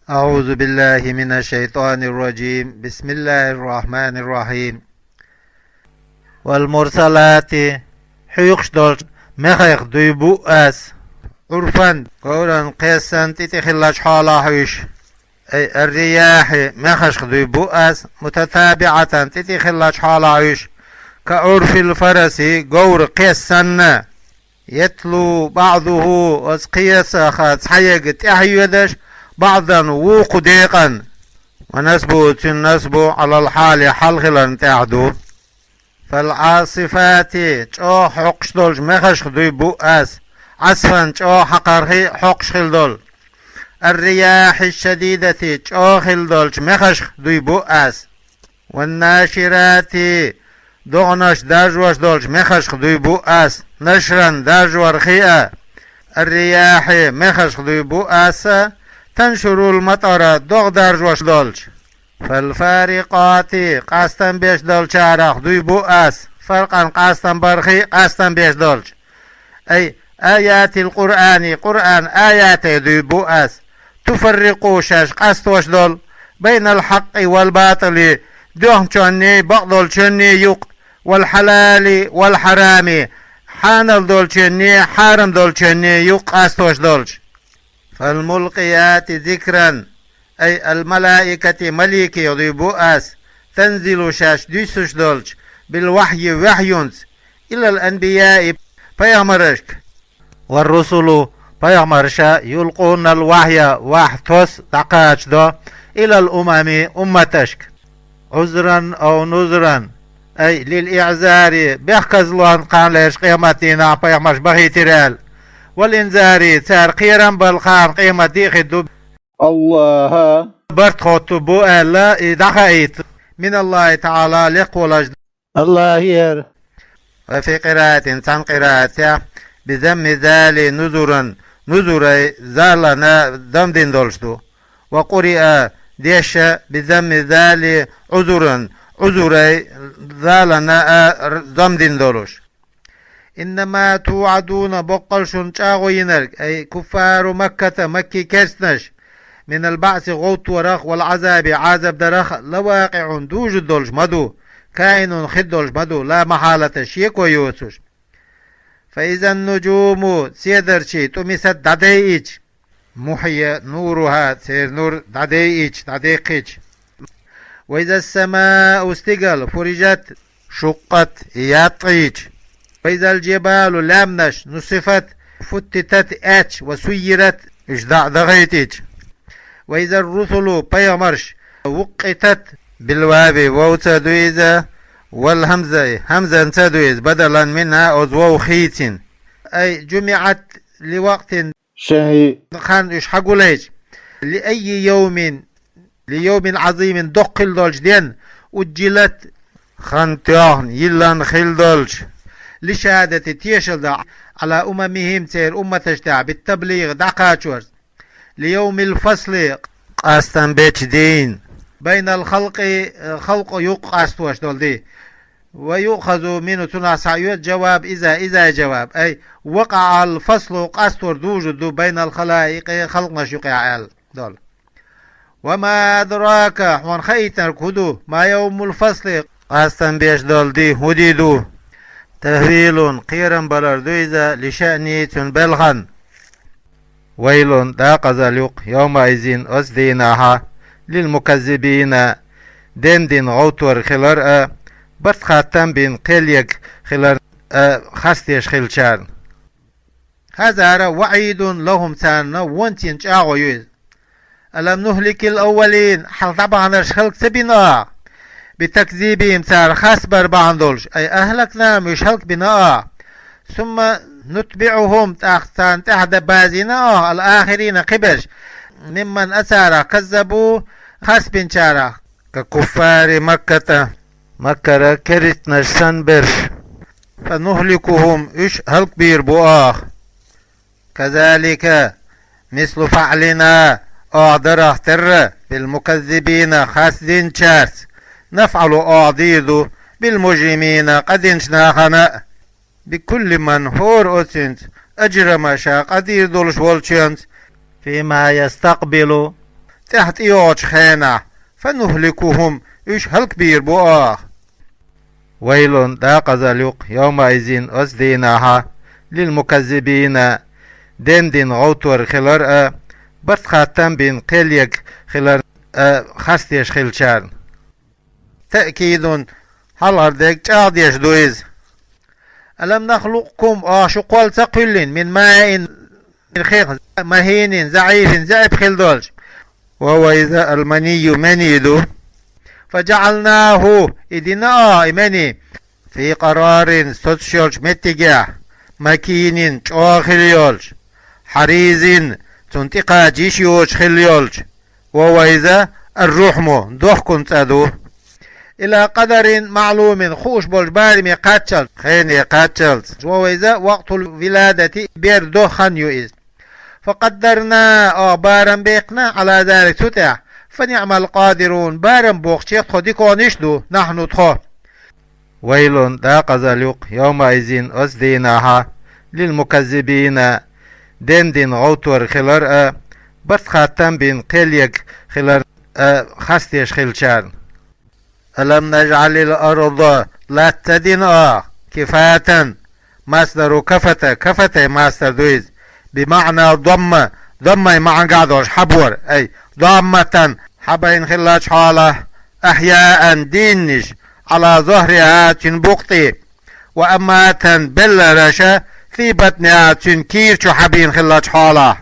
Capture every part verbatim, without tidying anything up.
أعوذ بالله من الشيطان الرجيم. بسم الله الرحمن الرحيم. والمرسلات, хьоькхуш долчу мехех дуй бу ас, عرفا, говран кхессан тӀе-тӀе хиллачу хьолахь уьш, أي الرياح, мехашха дуй бу ас, متتابعة, тӀе-тӀе хиллачу хьолахь уьш, كعرف الفرس, говр кхес санна. يتلو بعضه, оцу кхесах цхьаерг тӀаьхьа йоьдуш, بعضا, вукху декъан. ونصبه, цуьнан насб, على الحال, хьал хиларна тӀехь ду. فالعاصفات, чӀогӀа хьокхуш долчу мехашха дуй бу ас, عصفا, чӀогӀа хьакхархий, хьокхуш хилла долу. الرياح الشديدة, чӀогӀа хилла долчу мехашха дуй бу ас. والناشرات, догӀанаш даржош долчу мехашха дуй бу ас, نشرا, даржорхий а. الرياح, мехашха дуй бу ас, تنشر المطر, догӀа даржош долчу. فالفارقات, къастам беш долчарах дуй бу ас, فرقا, къастам бархий, къастам беш долчу. أي آيات القرآن, Къуръан аятех дуй бу ас, تفرق, шаьш къастош долу, بين الحق والباطل, доьхначунний, бакъдолчунний юкъ, والحلال والحرام, хьанал долчунний, хьарам долчунний юкъ къастош долчу. فالملقيات ذكرا, أي الملائكة, маликех дуй бу ас, تنزل, шаьш дуьссуш долчу, بالوحي, вахьйунца, إلى الأنبياء, пайхамарашка. والرسل, пайхамараша, يلقون الوحي, вахь тос, дӀакхачадо, إلى الأمم, умматашка. عذرا أو نذرا, أي للإعذار, бехказлонан кхана лерчу къематдийнахь пайхамарш бахийтира аьлла, والإنذار, цара кхерам балла кхана къематде а хир ду. АллахӀа барт хотту бу аьлла, и дӀахаийта, من الله تعالى, лекха волчу АллахӀера. وفي قراءة, цхьана къираатехь, بضم الذال نذرا, нузурай залана дам дина долуш ду. وقرئ, деша, بضم الذال عذرا, Ӏузурай залана а р-, дам дина долуш. إنما توعدون, боккъал шуна чӀагӀо йинарг, أي كفار مكة, Маккин керстанаш, من البعث, гӀовтторах, والعذاب, Ӏазап дарах, لواقع, дужур долуш ма ду, كائن, хир долуш ма ду, لا محالة, шеко йоцуш. فإذا النجوم, седарчий, طمست, дӀадайича, محي نورها, церан нур дӀадайича, дӀадеккхича. وإذا السماء, стигала, فرجت, شقت, яткъийча. وإذا الجبال, лаьмнаш, نصفت, فتتت, аьттача, وسيرت, уьш дӀа а дахийтича. وإذا الرسل, пайхамарш, وقتت, بالواو, вовца ду иза, والهمزة, хьамзанца ду иза, بدلا منها, оцу вов хийцина. أي جمعت لوقت, шайн хан уьш хьагулайча, لأي يوم, ليوم عظيم, доккха хила долчу ден, أجلت, хан тоьхна, йиллина хила долчу, للشهادة, тешалла дан, على أممهم, церан умматаш тӀехь, بالتبليغ, дӀакхачорца, ليوم الفصل, къастам бечу дийна, بين الخلق, халкъ юкъа къастош долу ди. ويؤخذ منه, цунах схьаоьцу, جواب إذا, إذا-й жаваб, أي وقع الفصل, къастор дужур ду, بين الخلائق, халкъанаш юкъахь аьлла долу. وما أدراك, хьуна хаийтинарг хӀун ду, ما يوم الفصل, къастам беш долу ди хӀун ди ду? تهويل, кхерам балар ду иза, لشأنه, цуьнан белхан. ويل, декъазалла ю-кх, يومئذ, оцу дийнахьа, للمكذبين, дем дина гӀовттор хилар а, барт хаттам бина кхел ерг хилар а харцдеш хилчарна. هذا وعيد لهم, царна вонцийна чӀагӀо ю иза. ألم نهلك الأولين, хьалха дӀабаханарш хӀаллак ца бина ахьа? بتكذيبهم, цара харцбар бахьана долуш, أي أهلكناهم, уьш хӀаллакбина ахьа? ثم نتبعهم, тӀаккха царна тӀаьхьа дан базийна ахьа, الآخرين, кхиберш, ممن, оцарах, كذبوا, харцбинчарах, ككفار مكة, Маккара керстанаш санна берш, فنهلكهم, уьш хӀаллакбийр бу ахьа. كذلك, مثل فعلنا, оха дарах терра, بالمكذبين, харцдинчаьрца, نفعل, оха дийр ду, بالمجرمين, къа динчу нахана а, بكل من, хӀора оцуьнца, أجرم, ша къа дийр долуш волчуьнца, فيما يستقبل, тӀаьхьа тӀейогӀучу хенахь, فنهلكهم, уьш хӀаллакбийр бу оха. ويل, декъазалла ю-кх, يومئذ, оцу дийнахьа, للمكذبين, денна дина гӀовттор хилар а, барт хаттам бина кхел ерг хилар а харцдеш хиллачарна. تأكيد, хьалхара дерг чӀагӀдеш ду иза. ألم نخلقكم, оха шу кхолла ца кхоьллина, من ماء, хих, مهين, ضعيف, заӀип хилла долчу. Ва вайза, المني, мани ду. فجعلناه, и дина оха, и мани, في قرار, соцуш йолчу меттигехь, مكين, чӀогӀа хилла йолчу, حريز, цунна тӀекхача йиш йоцуш хилла йолчу. Ва вайза, الرحم, дохкун цӀа ду. إلى قدر معلوم, хууш болчу бараме кхаччалц, хене кхаччалц. Ва вайза, وقت الولادة, бер до хан ю иза. فقدرنا, оха барам баьккхина, على ذلك, цу тӀехь. فنعم القادرون, барам боккхучех тхо диконаш ду, نحن, тхо. ويل, декъазалла ю-кх, يومئذ, оцу дийнахьа, للمكذبين, денна дина гӀовттор хилар а, барт хаттам бина кхел ерг хилар а харцдеш хиллачарна. ألم نجعل الأرض, латта ца дина оха, كفاتا, масдару كفت, كفت мастар ду иза, بمعنى ضم, ضم-й маьӀнехь долуш хьабора, أي ضامة, хьабайна хиллачу хьолахь, أحياء, дийннаш, على ظهرها, цуьнан букъа тӀе, وأمواتا, белларш, في بطنها, цуьнан кийра чу хьабийна хиллачу хьолахь.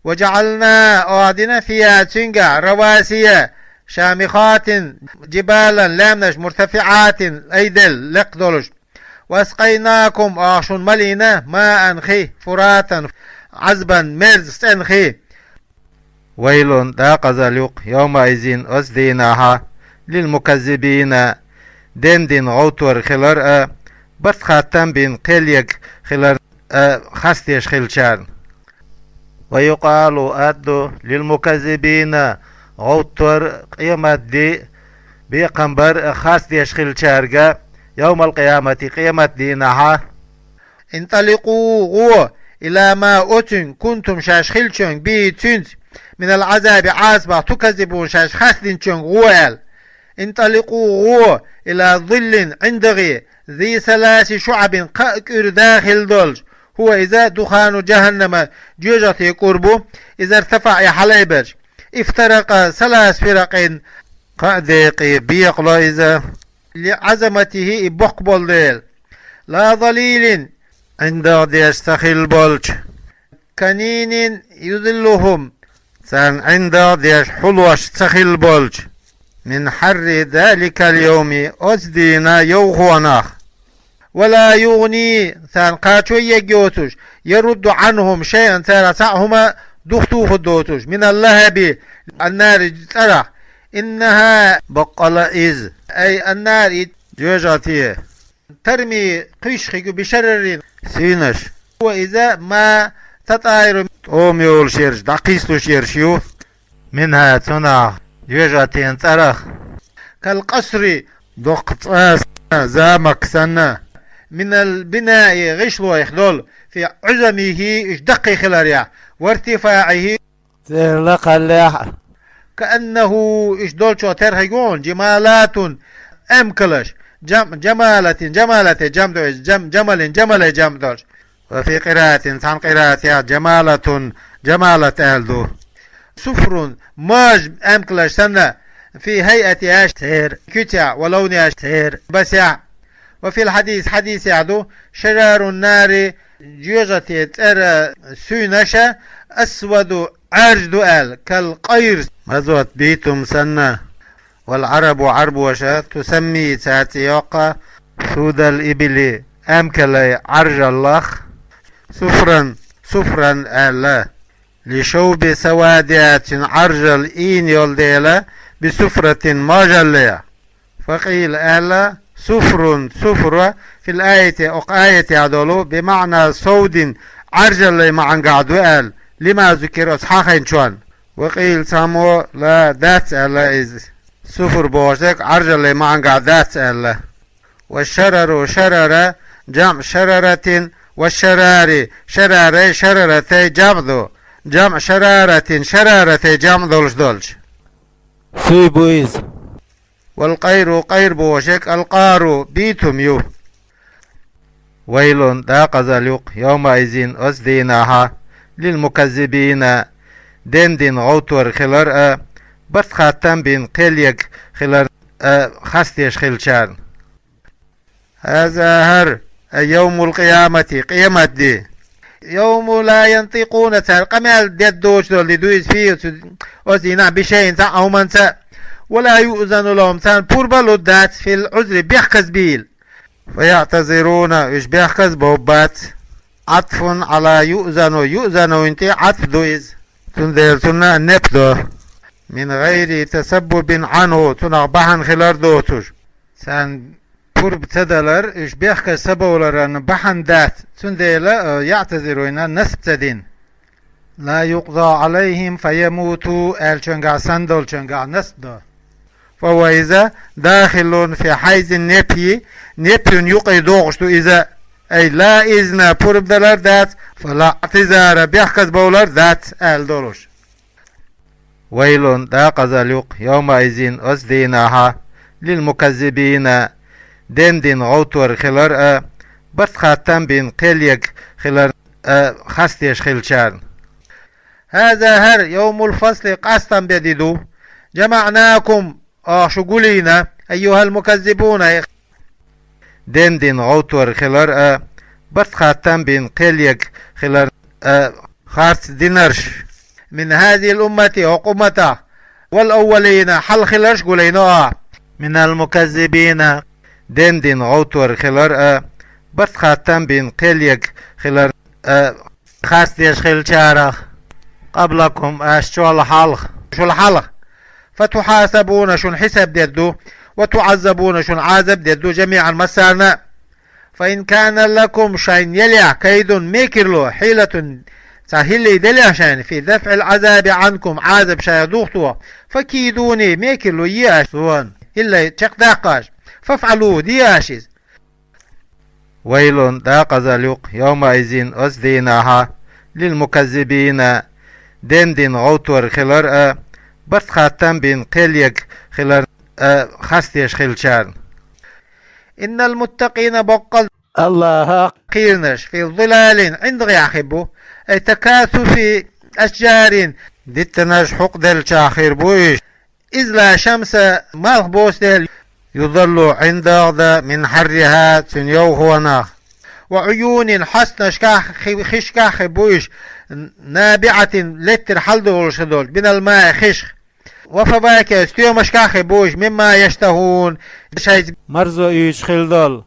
وجعلنا, оха дина, فيها, цуьнгахь, رواسي, شامخات, جبالا, лаьмнаш, مرتفعات, айделла, лекха долуш. وأسقيناكم, оха шуна малийна, ماء, хи, فراتا, عذبا, мерза, цӀена хи. ويل, декъазалла ю-кх, يومئذ, оцу дийнахьа, للمكذبين, денна дина гӀовттор хилар а, барт хаттам бина кхел ерг хилар а харцдеш хиллачарна. ويقال, аьтто ду, للمكذبين, гӀовттор, къематди, бекхам бар а харцдеш хиллачаьрга, يوم القيامة, къематдийнахьа. انطلقوا, гӀо, إلى ما, оцуьнга, كنتم, шаьш хиллачуьнга, به, цуьнца, من العذاب, Ӏазабах, تكذبون, шаьш харцдинчуьнга, гӀо, аьлла. انطلقوا, гӀо, إلى ظل, ӀиндагӀе, ذي ثلاث شعب, кхаа кӀуьра да хилла долчу, هو, иза, دخان جهنم, жоьжахатин кӀур бу, إذا ارتفع, и хьалайбелча, افترق ثلاث فرق, кхаа декъе бекъало иза, لعظمته, и боккха болу дела. لا ظليل, ӀиндагӀ деш ца хилла болчу, كنين يظلهم, царна ӀиндагӀ деш хьулош ца хилла болчу, من حر ذلك اليوم, оцу дийнан йовхонах. ولا يغني, царна кхачо ерг йоцуш, يرد عنهم شيئا, царах цхьа а хӀума духтухур доцуш, من اللهب, النار, цӀарах. إنها, баккъала иза, أي النار, и жоьжахати, ترمي, кхуьйсуш хир ю, بشرر, суьйнаш. هو, иза, ما تطاير, тӀома йолуш ерш, дӀакхийсалуш ерш ю. منها, цунах, жоьжахатин цӀарах. كالقصر, доккха цӀа санна, замок санна. من البناء, гӀишлойх долу, في عظمه, уьш даккхий хиларехь, وارتفاعه, церан лакхаллехь а. كأنه, уьш долчо терхий гугӀун, جمالات, эмкалаш, جم-, جمالة, جمالة, جمع ду иза, جم-, جمل, جمل, جمع долуш. وفي قراءة, цхьана къираатехь, جمالة, جمالة аьлла ду. صفر, маж, эмкалаш санна, في هيئتها, церан куьцехь, ولونها, церан басехь. وفي الحديث, хьадисехь ду, شرار النار, жоьжахатин цӀеран суьйнаш, أسود, Ӏаьржа ду аьлла, كالقير, мазот, битум санна. والعرب, Ӏарбоша, تسمي, цаьрца йоккху, سود الإبل, эмкалан Ӏаржаллах, صفرا, صفرا аьлла. لشوب سوادها, цуьнан Ӏаржалла ийна йолу дела, بصفرة, мажалле. فقيل, аьлла, صفر, صفر, في الآية, окху аятехь долу, بمعنى سود, Ӏаржаллин маьӀнехь ду аьлла, لما ذكر, оцу хьахийначунна. وقيل, цхьаммо, لا, дац аьлла иза. صفر бохуш дерг Ӏаржаллин маьӀнехь дац аьлла. والشرر, шарара, جمع شررة, والشرار, шарарай, шараратай جمع ду. جمع شرارة, шараратий жамӀ долуш долчу. Суй бу иза? والقير, къайр боху шег, القار, битум ю. ويل, декъазалла ю-кх, يومئذ, оцу дийнахьа, للمكذبين, ден дина гӀовттор хилар а, барт хаттам бина кхел ерг хилар а харцдеш хиллачарна. هذا, хӀара, أي يوم القيامة, къематди. يوم لا ينطقون, цара къамел дедда доцуш долу де ду иза, فيه, цу, оцу дийнахь, بشيء, цхьа а хӀуманца, ولا يؤذن لهم, царна пурба а лур дац, في العذر, бехказбийла. فيعتذرون, уьш бехказбовр бац. عطف على يؤذن, يؤذن-н тӀе Ӏатф ду иза. Цундела цунна неп до. من غير تسبب عنه, цунах бахьана хилар доцуш. Царна пурба ца далар, уьш бехказа ца бовларан бахьана дац, цундела, э, يعتذرون, насб ца дина. لا يقضى عليهم فيموتوا аьллачуьнгахь санна долчуьнгахь насб до. فهو, иза, داخل في حيز النفي, нефйун юкъе догӀуш ду иза, أي لا إذن, пурба далар дац, فلا اعتذار, бехказбовлар дац аьлла долуш. ويل, декъазалла ю-кх, يومئذ, оцу дийнахьа, للمكذبين, ден дина гӀовттор хилар а, барт хаттам бина кхел ерг хилар а харцдеш хиллачарна. هذا, хӀара, يوم الفصل, къастам бен де ду. جمعناكم, оха шу гулйина, أيها المكذبون, ден дина гӀовттор хилар а, барт хаттам бина кхел ерг хилар а харцдинарш. من هذه الأمة, хӀокху умматах, والأولين, хьалха хилларш а гулйина оха. من المكذبين, ден дина гӀовттор хилар а, барт хаттам бина кхел ерг хилар а харцдеш хиллачарах. قبلكم, аша чул хьалха, шул хьалха. فتحاسبون, шуна хьисаб дедда ду, وتعذبون, шуна Ӏазаб дедда ду, جميعا, массарна а. فإن كان لكم, шайна елехь, كيد, мекарло, حيلة, цхьа хӀиллий делехь шайна, في دفع العذاب عنكم, Ӏазаб шайх духадо, فكيدوني, мекарло е аша суна, хӀиллий чекхдаккха аша, فافعلوا, де аша иза. ويل, декъазалла ю-кх, يومئذ, оцу дийнахьа, للمكذبين, ден дина гӀовттор хилар а, барт хаттам бина кхел ерг хилар а харцдеш хиллачарна. إن المتقين, боккъал Аллахах кхийринарш, في ظلال, ӀиндагӀехь хир бу, أي تكاثف أشجار, диттанаш хьукъаделлачохь хир бу уьш, إذ لا شمس, малх боцу дела, يظل, ӀиндагӀа дан, من حرها, цуьнан йовхонах. وعيون, хьостанашкахь, хи-, хишкахь хир бу уьш, نابعة, леттара хьаладолуш хир долчу, من الماء, хишх. وفواكه, стоьмашкахь хир бу уьш, مما يشتهون, шайца марзо уьйцуш хилла долу.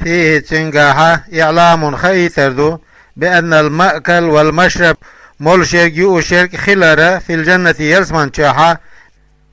فيه, цуьнгахьа, إعلام, хаийтар ду, بأن المأكل والمشرب, молуш ерг, юуш ерг хилар а, في الجنة, ялсамани чохьа,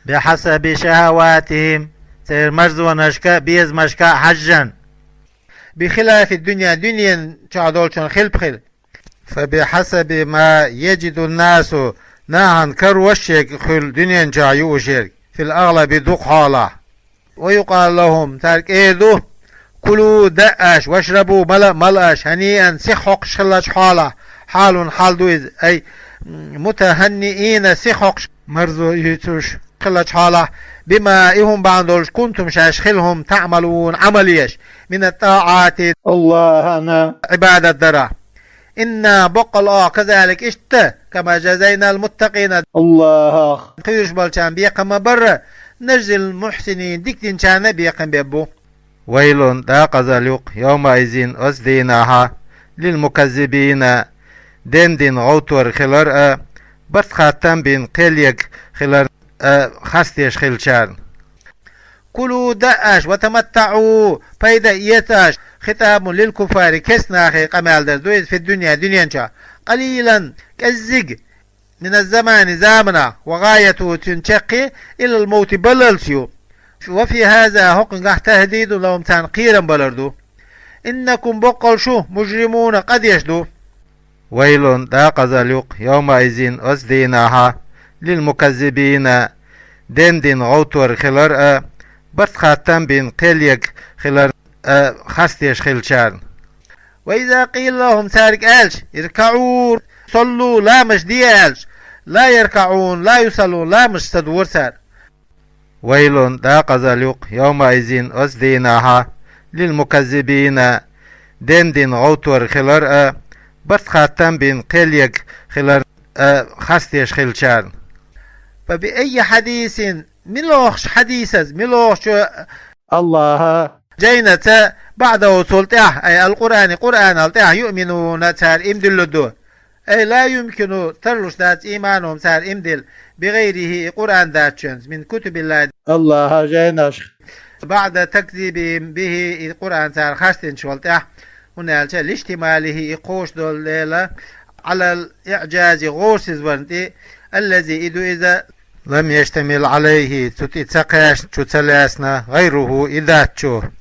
بحسب شهواتهم, церан марзонашка, безамашка хьаьжжина. بخلاف الدنيا, дуьнен чохь долчун хилпа хила. فبحسب ما يجد الناس, нахана карош ерг хуьлу дуьнен чохь юуш ерг, في الأغلب, дукха хьолахь. ويقال لهم, цаьрга эр ду: كلوا, даа аша, واشربوا, мала а, мала аша, هنيئا, сиха хьокхуш хиллачу хьолахь, حال, хьал ду иза, أي متهنئين, сиха хьокхуш, марзо уьйцуш хиллачу хьолахь, بما, и хӀума бахьана долуш, كنتم, шаьш хилла хӀума, تعملون, Ӏамал еш, من الطاعات, Аллахьана Ӏибадат дарах. إنا, боккъал оха, كذلك, иштта, كما جزينا المتقين, Аллахьах кхуьйсуш болчарна бекхам ма-барра, نجزي المحسنين, дика динчарна а бекхам беш бу. ويل, декъазалла ю-кх, يومئذ, оцу дийнахьа, للمكذبين, ден дина гӀовттор хилар а, барт хаттам бина кхел ерг хилар а харцдеш хиллачарна. كلوا, даа аша, وتمتعوا, пайда а эца аша, خطاب للكفار, керста нахе къамел дар ду иза, في الدنيا, дуьнен чохь, قليلا, кӀеззиг, من الزمان, заманах, وغايته, цуьнан чаккхе, إلى الموت, баллалц ю. وفي هذا, хӀокхуьнгахь, تهديد لهم, царна кхерам балар ду. إنكم, боккъал шу, مجرمون, къа деш ду. ويل, декъазалла ю-кх, يومئذ, оцу дийнахьа, للمكذبين, ден дина гӀовттор хилар а, барт хаттам бина кхел ерг хилар а харцдеш хиллачарна. وإذا قيل لهم, цаьрга аьлча, اركعوا, صلوا, ламазаш де аьлча, لا يركعون, لا يصلون, ламазаш ца дора цар. ويل, декъаза юкъ, يومئذ, оцу дийнахьа, للمكذبين, дендина гӀовттор хилар а, барт хаттам бина кхел ерг хилар а, харц деш хилчарна. فبأي حديث, мила хьадисаца, мила чу, Аллаха, жайнаца, بعده, цул тӀаьхьа, أي القرآن, Къуръанал тӀаьхьа, يؤمنون, цара иман диллур ду. أي لا يمكن, тарлуш дац, إيمانهم, цара иман дилла, بغيره, и Къуръан доцучуьнца, من كتب الله, Аллаха жайнаш, بعد تكذيبهم به, и Къуръан цара харц динчул тӀаьхьа, хӀунда аьлча, لاشتماله, и кхочуш долу дела, على الإعجاز, гӀорасизварна тӀе, الذي, и ду иза, لم يشتمل عليه, цу тӀе ца кхаьчна, чу ца лаьцна, غيره, и доцучо.